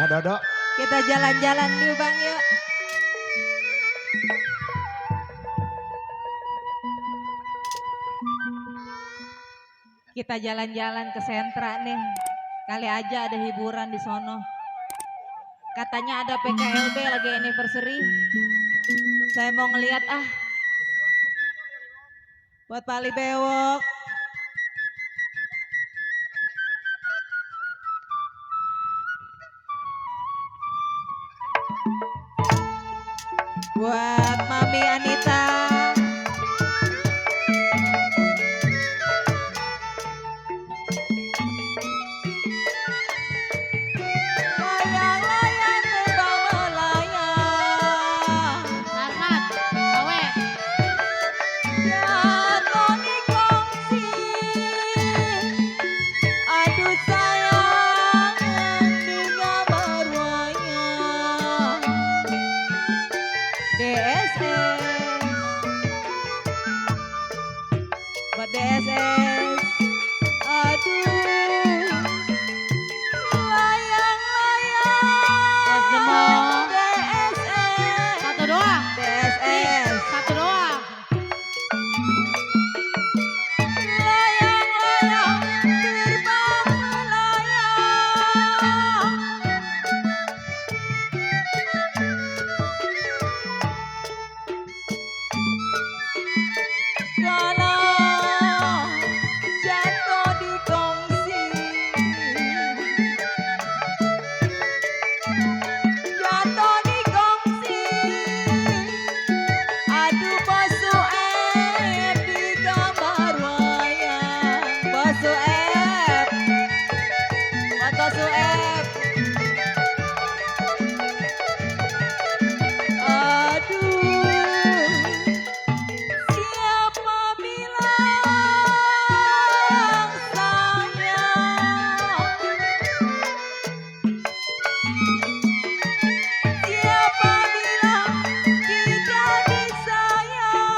ya Dodo. Kita jalan-jalan dulu Bang yuk. Kita jalan-jalan ke sentra nih. Kali aja ada hiburan di sono. Katanya ada PKLB lagi anniversary. Saya mau ngeliat buat Pali Bewok. Buat Mami Anita. Layang-layang terbang melayang. Sarmat, Awe. Jatuh di kongsi. Aduh sayang tinggal berwayang. DSS buat DSS. Aduh Mas Gemo. layang-layang DSS. Satu doang. DSS Satu doang. layang-layang terbang melayang. Kalau jatuh di kongsi, jatuh di kongsi. Aduh bosu di kamar wayang. Bosu buat bosu Aduh. Siapa bilang sayang? Siapa bilang tidak disayang?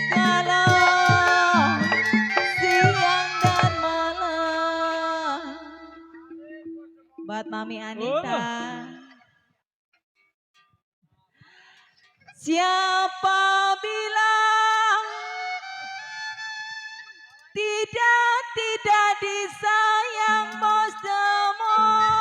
Kalau siang dan malam. Buat Mami Anita. Siapa bilang tidak disayang bos demon.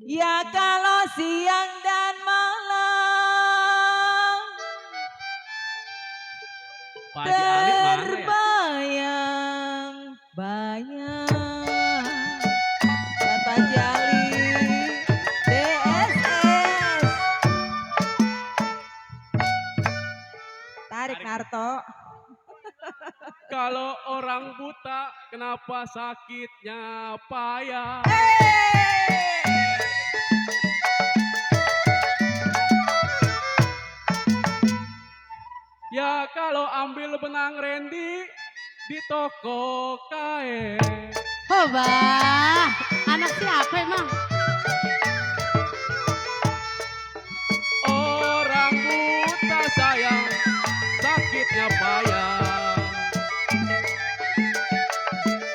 Ya kalau siang dan malam Pak Haji Ali mana ya? terbayang-bayang. Bapak Jali DSS. Tarik Narto. Kalau orang buta kenapa sakitnya payah? Ya kalau ambil benang Randy di toko kain. Hoba. Anak siapa emang? Orang buta sayang sakitnya payah.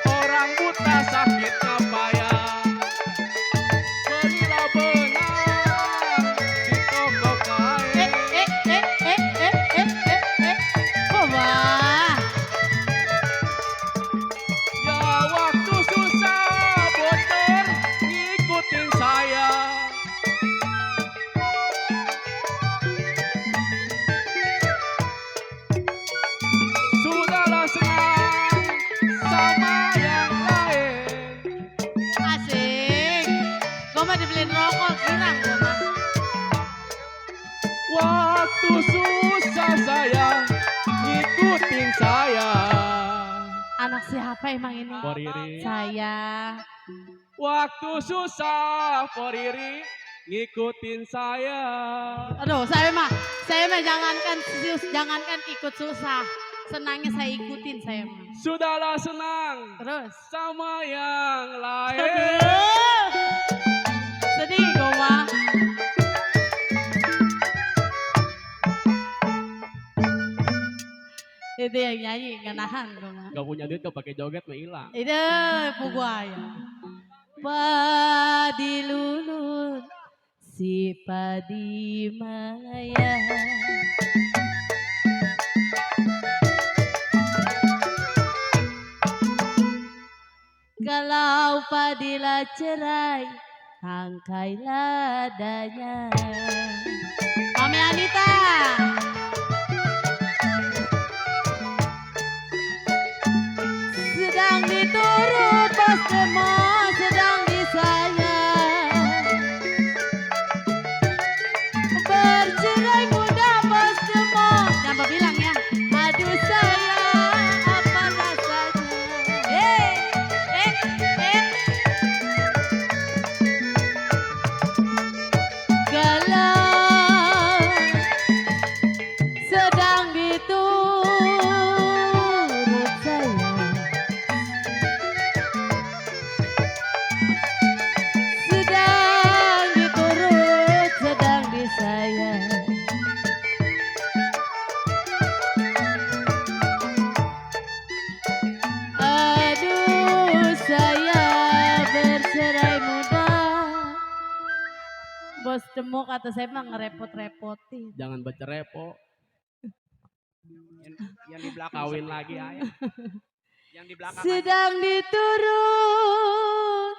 Orang buta sakitnya payah. Belilah benang di toko kain. Hoba. Ya waktu susah bocor ngikutin saya. Sudahlah senang sama yang lain. Asik. Gua mah dibeliin rokok girang gua mah. Waktu susah saya ngikutin saya. Anak siapa emang ini? Poriri. Saya. Waktu susah Poriri ngikutin saya. Aduh, saya mah jangankan ikut susah. Senangnya saya ikutin saya mah. Sudahlah senang Terus. sama yang lain. Aduh. Sedih gua mah. Itu yang nyanyi nggak nahan gue mah. Gak punya duit, gak pakai joget mah hilang. Itu buaya. Padi lulun si padi maya. Kalau padilah cerai, tangkailah dadanya. Mami Anita. Sedang diturut bos demo, sedang disayang. Bercerai muda bos demo. Jangan bilang ya. Aduh sayang, apa rasanya? Eh. Kalau sedang diturut sayang, sedang diturut, sedang disayang. Aduh saya bercerai muda. Bos demo kata saya mah ngerepot-repotin. Jangan baca repo. Yang di belakang kawin lagi ayah. Yang di belakang Sedang diturut,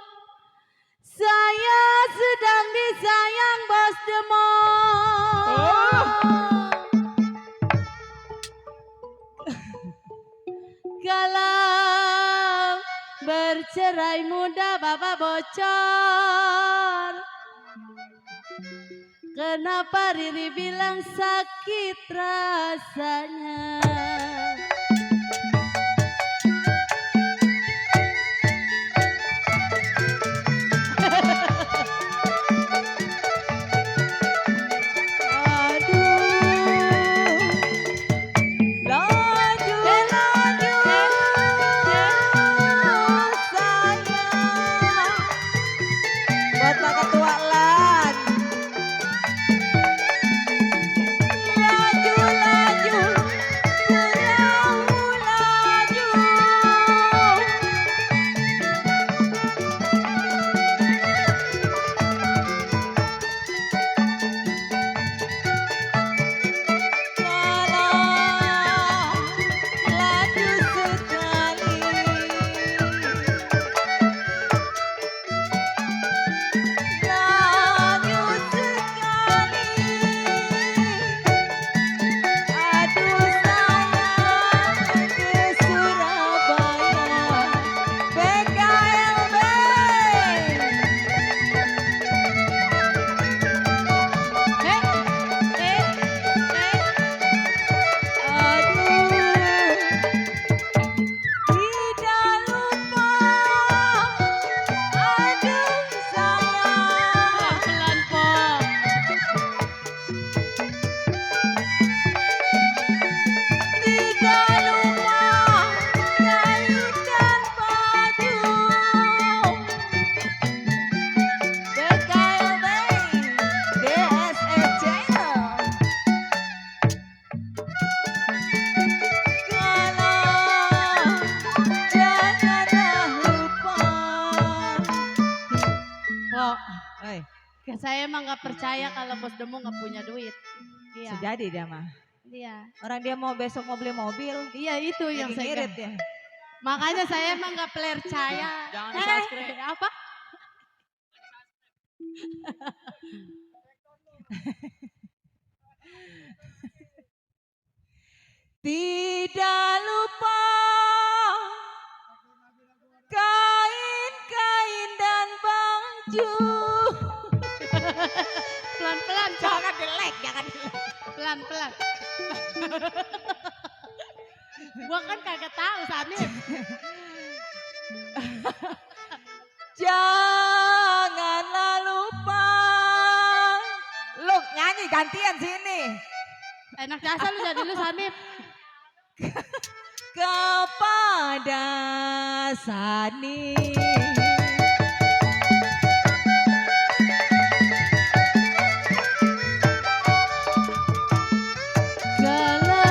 saya sedang disayang bos demo. Kalau bercerai muda bapak bocor. Kenapa Riri bilang sakit rasanya? Saya emang nggak percaya kalau bos demo nggak punya duit. Iya. Sejadi dia mah. Iya. Orang dia mau besok mau beli mobil. Iya itu yang Lagi saya ngirit ya. Makanya saya emang nggak percaya. Jangan di-subscribe. Apa? Tidak lupa kain-kain dan baju. Pelan-pelan, Cok. Jangan delek, jangan delek. Pelan-pelan. Gua kan kagak tahu, Sanif. Janganlah lupa. Lu nyanyi gantian sini. Enak jasa lu jadi lu, Sanif. Kepada Sani. Kalau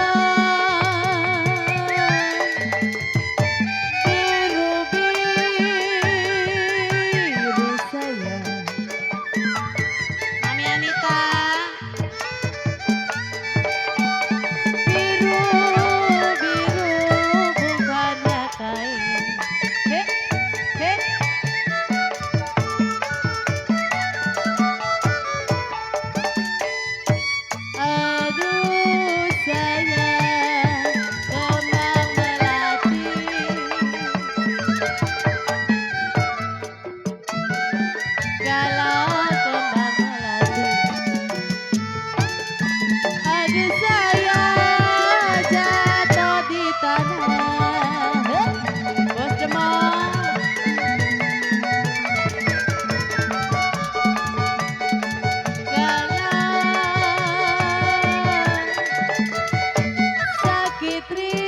rindu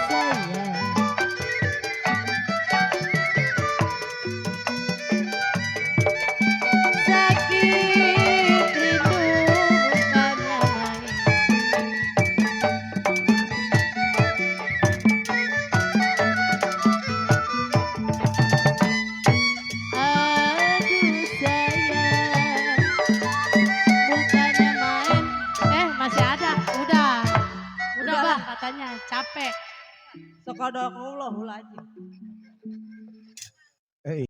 sayang. Sakit rindu bukannya main. Aduh sayang, bukannya main. Masih ada. Udah Udah bang lah. katanya capek. Sokodokullah lagi.